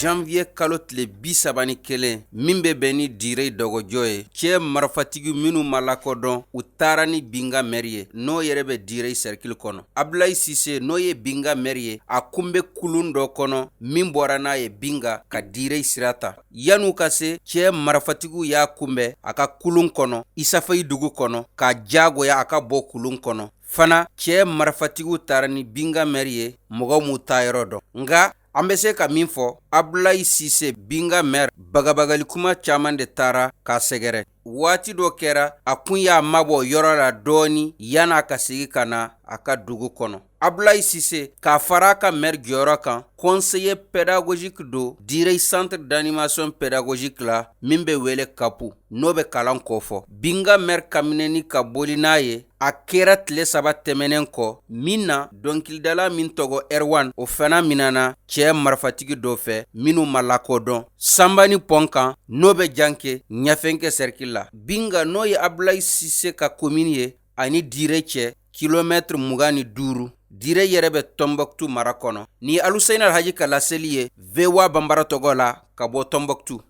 Janvier kalo tile 31, min bɛ bɛn ni Diré dɔgɔjɔ ye, cɛ marifatigi minnu ma lakodɔn, u taara ni Binga mɛri ye, n'o yɛrɛ bɛ Diré sɛrikili kɔnɔ. Abulayi Sise, n'o ye Binga mɛri ye, a kun bɛ kulun dɔ kɔnɔ min bɔra n'a ye Binga ka Diré sira ta. Yan'u ka se, cɛ marifatigiw y'a kunbɛn a ka kulun kɔnɔ Isafayi dugu kɔnɔ, k'a jagoya a ka bɔ kulun kɔnɔ. Fana, cɛ marifatigiw taara ni Binga mɛri ye, mɔgɔ m'u taayɔrɔ dɔn. Nka an bɛ se ka min fɔ, Abulayi Sise, Binga mɛri, bagabagali kuma caman de taara k'a sɛgɛrɛ. Waati dɔ kɛra, a kun y'a mabɔ yɔrɔ la dɔɔni yan'a ka segin ka na a ka dugu kɔnɔ. Abulayi Sise, k'a fara a ka mɛri jɔyɔrɔ kan, conseiller pédagogique don Diré centre d'animation pédagogique la min bɛ wele CAP, n'o bɛ kalan kofɔ. Binga mɛri ka minɛni ka boli n'a ye, a kɛra tile 3 tɛmɛnen kɔ min na dɔnkilidala min tɔgɔ Erwan, o fana minɛna cɛ marifatigi dɔ fɛ minnu ma lakodɔn Sanbani pɔn kan, n'o bɛ Janke Ɲafɛnkɛ sɛrikili la. Binga, n'o ye Abulayi Sise ka komini ye, ani Diré cɛ kilomɛtiri 25. Diré yɛrɛ bɛ Tɔnbɔkutu mara kɔnɔ. Ni Aluseyini Alhaji ka laseli ye, VOA Banbara tɔgɔ la ka bɔ Tɔnbɔkutu.